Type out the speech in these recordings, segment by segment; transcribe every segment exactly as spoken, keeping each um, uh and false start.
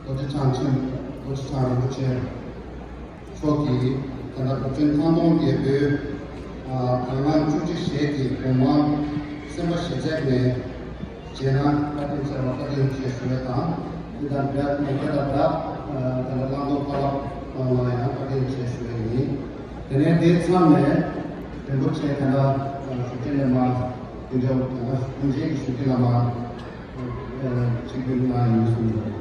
རྡོ་རྗེ་འཆང་ཆེན་རྡོ་རྗེ་འཆང་རིན་པོ་ཆེ་མཆོག་གིས་ད་ལྟ་སློབ་ཆེན་ཐང་སྟོང་རྒྱལ་པོའི་ཨ་དང་བླངས་བཅུ་གཅིག་ཞལ་གྱི་དགོངས་མང་སེམས་པ་ཞེ་གཅིག་ནས་རྗེས་གནང་བཀའ་དྲིན་ཆེ་བ་བཀའ་དྲིན་ཆེ་ཞུ་བ་དང་། དེ་དང་འབྲེལ་ནས་དེ་ལ་ད་ད་ལྟ་བླང་དོར་བཀའ་སློབ་གནང་བ་ཡང་བཀའ་དྲིན་ཆེ་ཞུ་བ་ཡིན། དེ་ནས་དེའི་མཚམས་ནས་རིན་པོ་ཆེ་ད་ལྟ་ཞུ་མཁན་ལས་མ་དེ་འདྲ་དང་སྐུ་མཆེད་ཀྱི་ཞུ་མཁན་ལ་མ་ཆིག་སྒྲིལ་གནང་ཡིན་གསུངས་འདུག་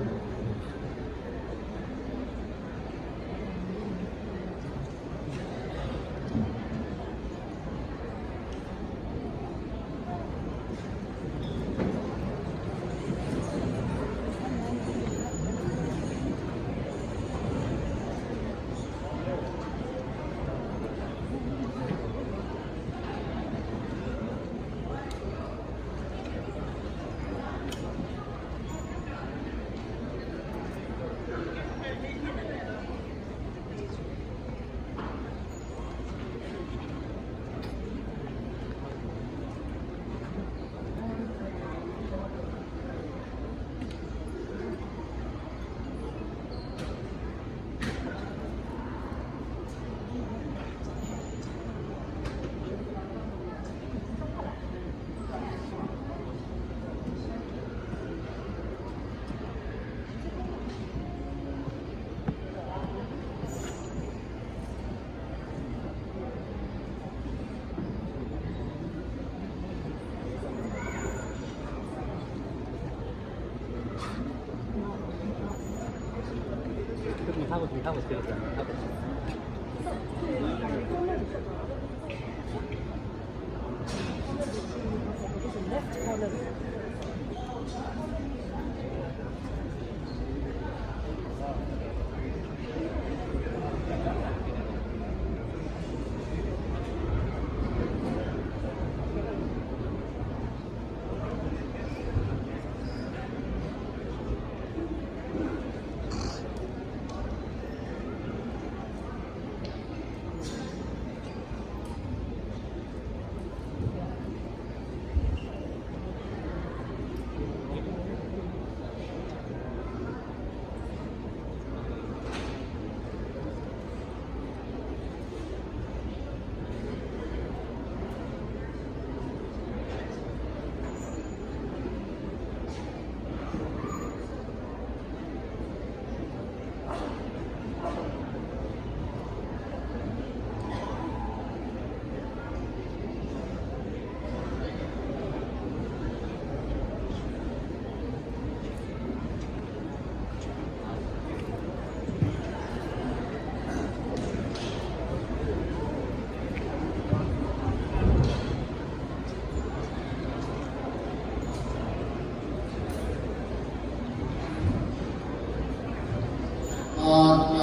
ཨ་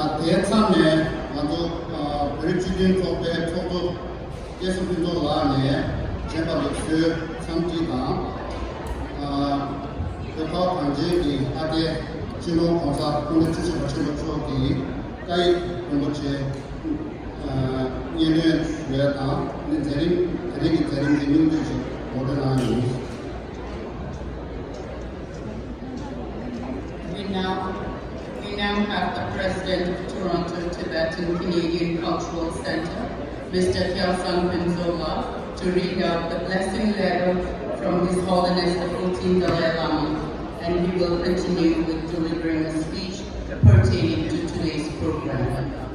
ཨ་དེའི་མཚམས་ནས་ང་ཚོ་ཨ་བོད་རིགས་སྤྱི་མཐུན་ཚོགས་པའི་ཚོགས་གཙོ་སྐལ་བཟང་ཕུན་ཚོགས་ལགས་ནས་བྱོན་པ་ལུགས་སྲོལ་འཚམས་འདྲི་དང་། ཨ་བོད་ཁ་བ་གངས་ཅན་གྱི་ཨ་ཏི་སྤྱི་ནོར་༸གོང་ས་༸སྐྱབས་མགོན་ཆེན་པོ་མཆོག་གི་བཀའ་ཡིག་རིན་པོ་ཆེ་སྙན་སྒྲོན་ཞུ་ཡ་དང་། ནི་མཛད་རིམ་དེ་རིང་གི་མཛད་རིམ་གྱི་སྙིང་བསྡུས་ཤིག་ངོ་སྤྲོད་གནང་ཡོད། We now, we now have the President of Toronto Tibetan Canadian Cultural Centre, Mister Kyaw Sangpin Zola, to read out the blessing letter from His Holiness the fourteenth Dalai Lama, and he will continue with delivering a speech pertaining to today's program.